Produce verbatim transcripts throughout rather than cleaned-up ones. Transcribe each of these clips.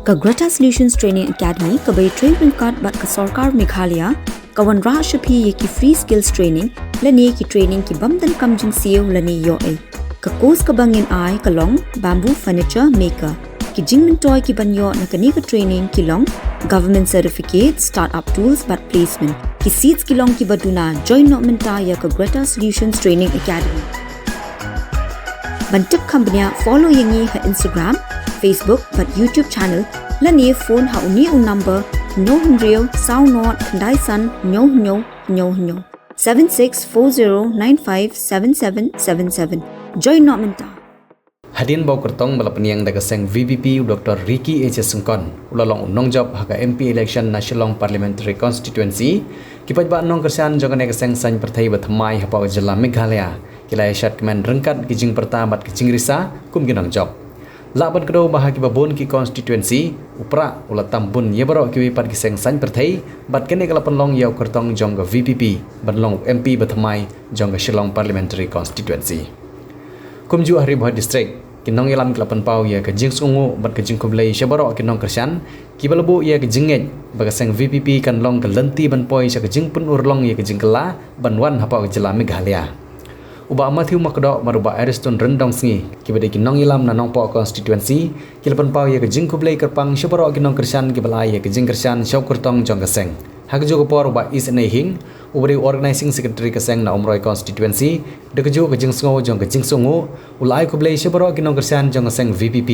Ka Greta Solutions Training Academy kaba ïatrei ryngkat bad ka Sorkar Meghalaya ka wanrah sha phi ïa ki free skills training lane ki training ki bym donkam jingsiew lane ïoh ei. Ka course kaba ngin ai ka long Bamboo Furniture Maker. Ki jingmyntoi kiban ïoh na kane ka training ki long Government Certificate, Startup Tools bad Placement. Ki seats ki long kiba duna. Join noh mynta ïa ka Greta Solutions Training Academy. Ban tip kham bniah, follow ïa ngi ha Instagram, Facebook bad YouTube channel lane phone ha une u number: hynñiew hynriew saw nod khyndai san hynñiew hynñiew hynñiew hynñiew, seven six four zero nine five seven seven seven seven. Join noh mynta. Hadien ba u kyrtong ba la pynïeng da ka seng V P P, u Doctor Ricky A J Syngkon, u la long u nongjop ha ka M P election na Shillong Parliamentary Constituency, ki paidbah nongkyrshan jong kane ka seng saiñ pyrthei ba thymmai hapoh ka jylla Meghalaya ki la ïa shad kmen ryngkat ki jingpyrta bad ki jingrisa kum ki nongjop. Lah ban kdew ba ha kiba bun ki constituency u Prah u la tam bun ïa baroh kiwei pat ki seng saiñ pyrthei, bad kane ka la pynlong ïa u kyrtong jong ka V P P ban long u M P ba thymmai jong ka Shillong Parliamentary Constituency. Kumjuh ha Ri Bhoi District, ki nongïalam ki la pynpaw ïa ka jingsngewnguh bad ka jingkhublei sha baroh ki nongkyrshan kiba la buh ïa ka jingngeit ba ka seng V P P kan long ka lynti ban poi sha ka jingpynurlong ïa ka jingkylla ban wan hapoh ka jylla Meghalaya. U Bah Matthew Makdoh bad u Bah Ariston Ryndongsngi, kiba dei ki nongïalam na Nongpoh Constituency, ki la pynpaw ïa ka jingkhublei kyrpang sha baroh ki nongkyrshan kiba la ai ïa ka jingkyrshan sha u kyrtong jong ka seng. Ha kajuh ka por, u Bah Isynei Hing, uba dei u Organising Secretary ka seng na Umroi Constituency, da kajuh ka jingsngew jong ka jingsngewnguh, u la ai khublei sha baroh ki nongkyrshan jong ka seng V P P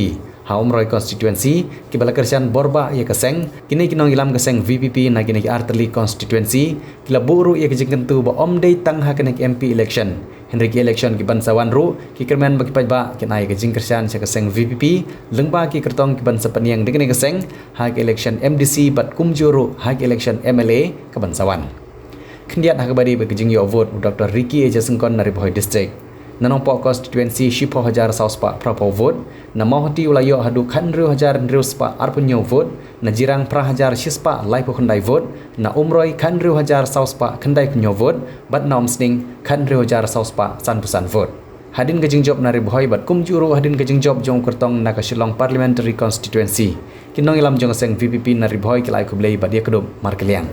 ha Umroi Constituency kiba la kyrshan borbah ïa ka seng. Kine ki nongïalam ka seng V P P na kine ki artylli constituency ki la buh ruh ïa ka jingkyntu ba ym dei tang ha kane ka M P election, hynrei ki election kiban sa wan ruh ki kyrmen ba ki paidbah kin ai ka jingkyrshan sha ka seng V P P lyngba ki kyrtong kiban sa pynïeng da kane ka seng ha ka election M D C bad kumjuh ruh ha ka election M L A kaban sa wan. Khyndiat ha kaba dei bad ka jingïoh vote u Doctor Ricky A J Syngkon na Ri Bhoi District. Na Nongpoh Constituency shiphew hajar saw spah phraphew vote, na Mawhati u la ïoh haduh khathynriew hajar hynriew spah arphew hynñiew vote, na Jirang phra hajar shi spah laiphew khyndai vote, na Umroi khathynriew hajar saw spah khyndaiphew hynñiew vote, bad na Umsning khathynriew hajar saw spah sanphew san vote. Hadien ka jingjop na Ri Bhoi bad kumjuh ruh hadien ka jingjop jong u kyrtong na ka Shillong Parliamentary Constituency, ki nongïalam jong ka seng V P P na Ri Bhoi ki la ai khublei bad ïakdup markylliang.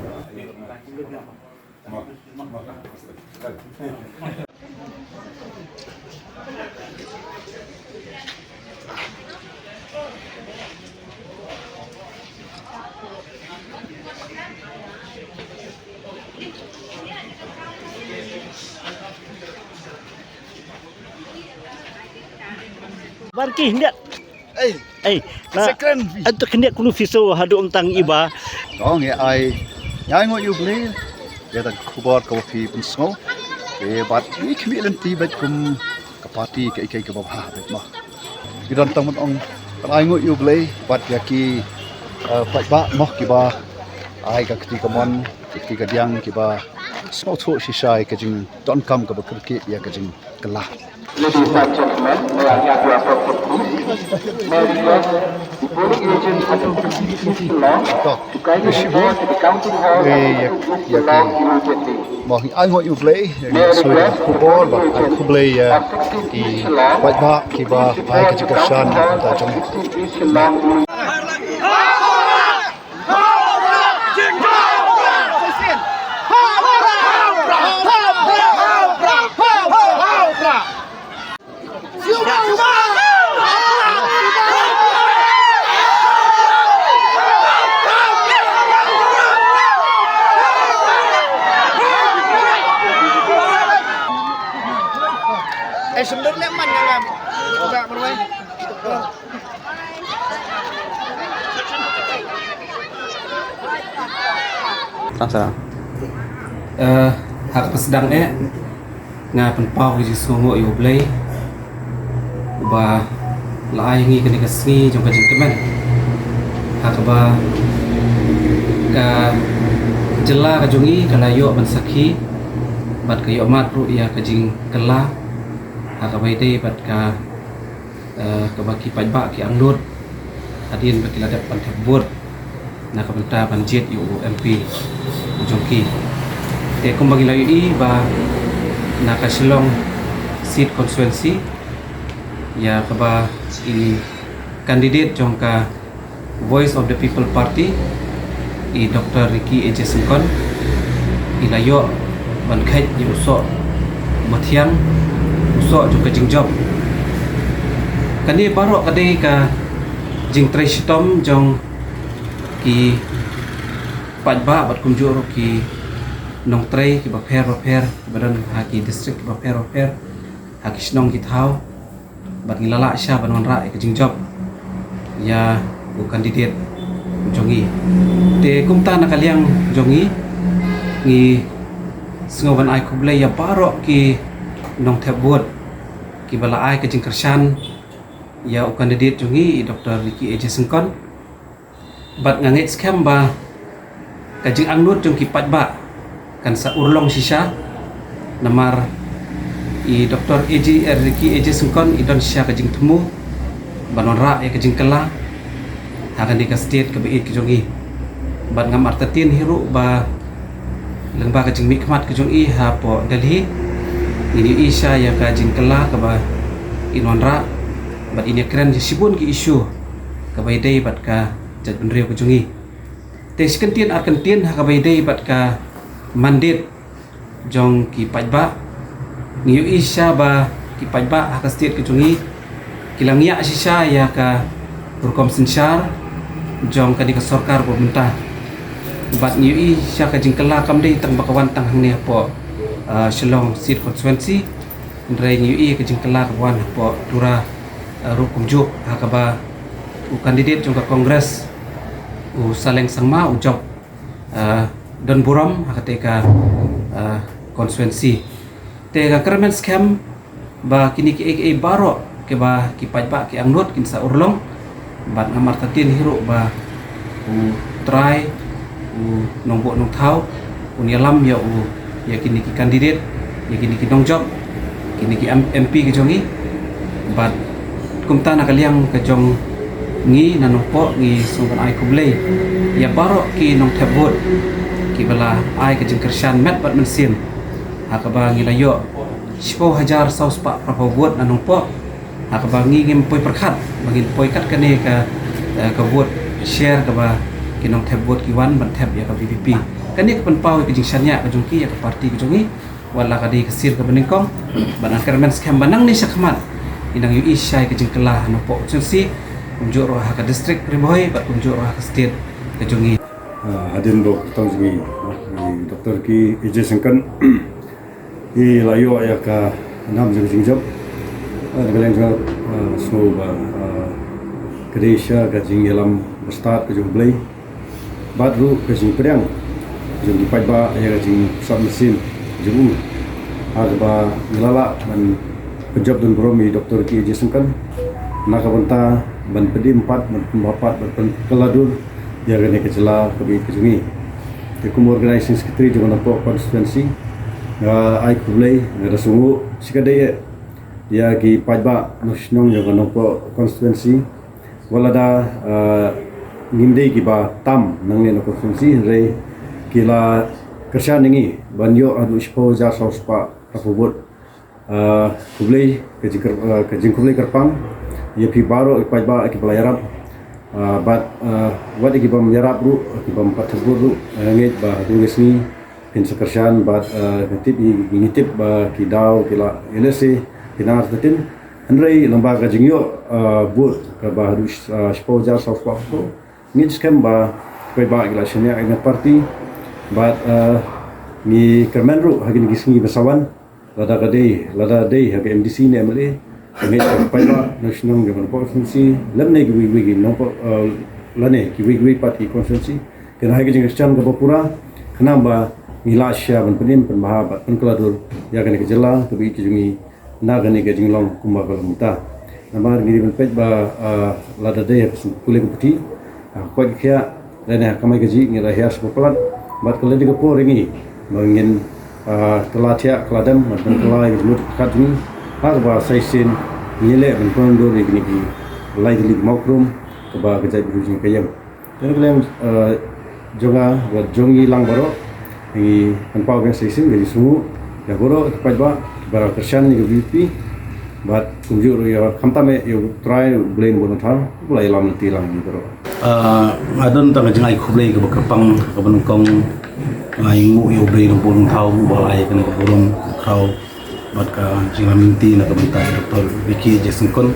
Bar ki hyndiat. Ei, ei, na, sekren phi. Atu khyndiat kunu phi so haduh ym tang iba. Tong ïa ai, ïa ai nguh ïa U Blei ïa ka khubor kaba phi pynsngew. Te bad ngi khmih lynti bad kum ka party kaei kaei kaba bha bad mo. Ngi don tang ban ong, ban ai nguh ïa U Blei bad ïa ki, eh, paidbah mo kiba ai ka kti kamon, ka kti kadiang kiba sngewthuh shisha ïa ka jingdonkam kaba kyrkieh ïa ka jing kylla. Ladies and gentlemen, may I have your attention, please? May I request the polling agent of sixteen East Shillong to kindly report to the counting hall at sixteen East Shillong immediately. Mo, ngi ai nguh ïa U Blei, ngi sngewthuh ïa ka khubor, bad ai khublei ïa ki paidbah kiba ai ka jingkyrshan na ka bynta jong ngi. Tang sa. Eh, ha kaba sdang eh, nga pynpaw ka jingsngewnguh ïa U Blei uba la ai ngi kane ka sngi jong ka jingkmen, ha kaba ka jylla ka jong ngi ka la ïoh ban sakhi bad ka ïoh mad ruh ïa ka jingkylla, ha kaba ïadei bad ka eh, kaba ki paidbah ki angnud hadien ba ki la dep ban thep vote na ka bynta ban jied ïa u M P u jong ki. Te kumba ngi la ïohi ba na ka Shillong seat constituency, ïa kaba i candidate jong ka Voice of the People Party, i Doctor Ricky A J Syngkon, i la ïoh ban kheit ïa u soh bathiang, u soh jong ka jingjop. Kane baroh ka dei ka jingtrei shitom jong ki paidbah bad kumjuh ruh ki nongtrei kiba pher bapher, kiba don ha ki district kiba pher bapher, ha ki shnong ki thaw, bad ngi la lah shisha ban wanrah ïa ka jingjop ïa u candidate jong ngi. Te kumta na ka liang jong ngi, ngi sngew ban ai khublei ïa baroh ki nongthep vote kiba la ai ka jingkyrshan ïa u candidate jong ngi, i Doctor Ricky A J Syngkon. Bad nga ngeit skhem ba ka jingangnud jong ki paidbah kan sa urlong shisha, namar i Doctor A J, eh, Ricky A J Syngkon i don shisha ka jingthmu ban wanrah ïa ka jingkylla ha kane ka state kaba ïeit ka jong ngi. Bad ngam artatien hi ruh ba lyngba ka jingmihkhmat ka jong i hapoh Delhi, ngin ïohi shisha ïa ka jingkylla kaba in wanrah, bad in ïakren ïa shibun ki issue kaba ïadei bad ka jaitbynriew ka jong ngi. Te shi kyntien ar kyntien ha kaba ïadei bad ka mandate jong ki paidbah, ngi ïohi shisha ba ki paidbah ha ka state ka jong ngi ki la ngiah shisha ïa ka rukom synshar jong kane ka sorkar ba mynta. Bad ngi ïohi shisha ka jingkylla kam dei tang ba ka wan tang hangne hapoh, ah, Shillong Seat Constituency, hynrei ngi ïohi ka jingkylla kaba wan hapoh Tura, ah, ruh kumjuh, ha kaba u candidate jong ka Congress, u Saleng Sangma, u jop, ah, don burom ha katei ka, ah, constituency. Te nga kyrmen skhem ba kine kiei kiei baroh kiba ki paidbah ki angnud kin sa urlong, bad ngam artatien hi ruh ba U Trai, U Nongbuh Nongthaw un ïalam ïa u, ïa kine ki candidate, ïa kine ki nongjop, kine ki M-, M P ki jong ngi. Bad kumta na ka liang ka jong ngi na Nongpoh, ngi sngew ban ai khublei ïa baroh ki nongthep vote kiba la ai ka jingkyrshan met bad mynsiem, ha kaba ngi la ïoh shiphew hajar saw spah phra phew vote na Nongpoh, ha kaba ngi ngim poi pyrkhat ba ngin poi kat kane ka, eh, ka vote share kaba ki nongthep vote ki wan ban thep ïa ka V P P. Kane ka pynpaw ïa ka jingshaniah ka jong ki ïa ka party ka jong ngi, wat la ka dei ka sir kaba nyngkong. Bad nga kyrmen skhem ba nangne shakhmat ngin nang ïohi shisha ïa ka jingkylla ha Nongpoh constituency, kumjuh ruh ha ka district Ri Bhoi bad kumjuh ruh ha ka state ka jong ngi. Ah, hadien ba u kyrtong jong ngi, ah, i Doctor Ricky A J Syngkon i la ïoh ïa ka nam jong ka jingjop. Ah, na ka liang jong nga, ah, sngew ba, ah, ka dei shisha ka jingïalam bastad ka jong U Blei, bad ruh ka jingpdiang jong ki paidbah ïa ka jingpynsah mynsiem jong u, ha kaba ngi la lah ban pynjop don burom ïa i Doctor Ricky A J Syngkon na ka bynta ban pynim pat, ban pynbha pat, ban pynkylla dur ïa kane ka jylla kaba ïeit ka jong ngi. Te kum Organizing Secretary jong ka Nongpoh constituency, nga ai khublei, nga da sngewnguh shikatdei ïa ki paidbah nongshong jong ka Nongpoh constituency. Wat lada, eh, ngim dei kiba tam nangne na constituency, hynrei ki la kyrshan ïa ngi ban ïoh haduh shiphew hajar saw spah phra phew vote. Ah, khublei, ka jingkyr-, ah, ka jingkhublei kyrpang ïa phi baroh ki paidbah kiba la ïarap. Ah, bad, ah, wat ïa ki bym ïarap ruh, ki bym pat thep vote ruh, ah, ngeit ba haduh ka sngi phin sa kyrshan bad, ah, ngi tip, ngi, ngi tip ba ki daw ki la ïalehse, phin nang artatien. Hynrei lyngba ka jingïoh, ah, vote kaba haduh, ah, shiphew hajar saw spah phew, ngeit skhem ba ki paidbah ki la shaniah ïa ka party. Bad, ah, ngi kyrmen ruh ha kine ki sngi ba sa wan, lada ka dei, lada dei ha ka M D C ne M L A, ngeit ba ki paidbah na shnong jong ka Nongpoh constituency lymne kiwei kiwei ki Nongpoh, eh, lane kiwei kiwei pat ki constituency kin ai ka jingkyrshan kaba pura, khnang ba ngi lah shisha ban pynim, pynbha bad pynkylla dur ïa kane ka jylla kaba ïeit ka jong ngi na kane ka jinglong kumba ka long mynta. Namar ngi dei ban peit ba, ah, lada dei ha ka seng pule ka puthi, ha ka koit ka khiah lane ha ka kamai kajih, ngi la hiar sha ba palat. Bad ka la dei ka por ïa ngi ba ngin, ah, kylla thiah kylla dem, bad ban kylla ïa ka jingmut jingpyrkhat jong ngi, ha kaba sa shisien ngin ïaleh ban pyndur ïa kine ki lai tylli ki mawkhrum kaba ka jaitbynriew jong ngi ka ïeng. Te na ka liang, eh, jong nga bad jong ngi lang baroh, ngi pynpaw biang sa shisien ka jingsngewnguh ïa baroh ki paidbah kiba la kyrshan ïa ka V P P, bad kumjuh ruh ïa, khamtam eh ïa U Trai U Blei Nongbuh Nongthaw uba la ïalam lynti lang ïa ngi baroh. Ah, nga don tang ka jingai khublei kaba kyrpang kaba nyngkong. Nga ai nguh ïa U Blei Nongbuh Nongthaw uba la ai kane ka burom khraw bad ka jingïalam lynti na ka bynta i Doctor Vicky J Syngkon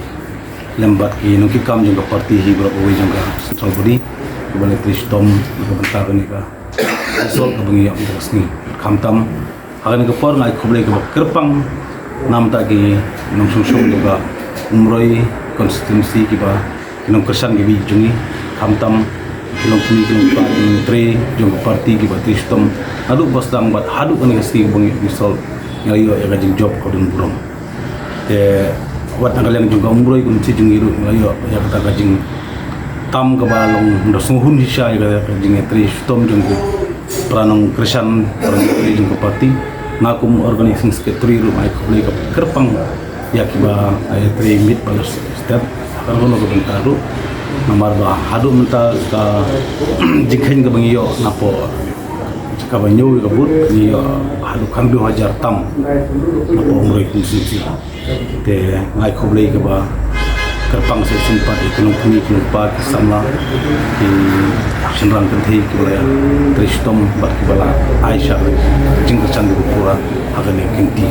lem bad ki nongkitkam jong ka party hi baroh kawei jong ka central body kiba la trei shitom na ka bynta kane ka result kaba ngi ïoh mynta ka sngi. Khamtam ha kane ka por nga ai khublei kaba kyrpang namar ki nongshong shnong jong ka Umroi constituency kiba ki nongkyrshan kiba ïeit jong ngi, khamtam ki longkmie ki longkpa ki nongtrei jong ka party kiba trei shitom naduh ba sdang bad haduh kane ka sngi kaba ngi ïoh result. Nga ïoh ïa ka jingjop ka don burom. Te wat na ka liang jong ka Umroi constituency jong ngi ruh nga ïoh ïa kata ka jingtam kaba long da sngewhun shisha ïa ka jingtrei shitom jong ki para nongkyrshan, para nongtrei jong ka party. Nga kum organizing secretary ruh nga ai khublei kaba kyrpang ïa kiba ïatrei miet bad la step ha kano kano ka bynta ruh. Namar ba haduh mynta ka jingkheiñ kaba ngi ïoh napoh kaba ñiew ïa ka vote ngi ïoh haduh khyndai hajar tam napoh Umroi constituency. Te nga ai khublei kaba kyrpang sa shisien pat ïa ki nongkmie ki nongkpa ki samla ki shynrang kynthei kiba la trei shitom bad kiba la ai sha ka jingkyrshan kaba pura ha kane ka kynti.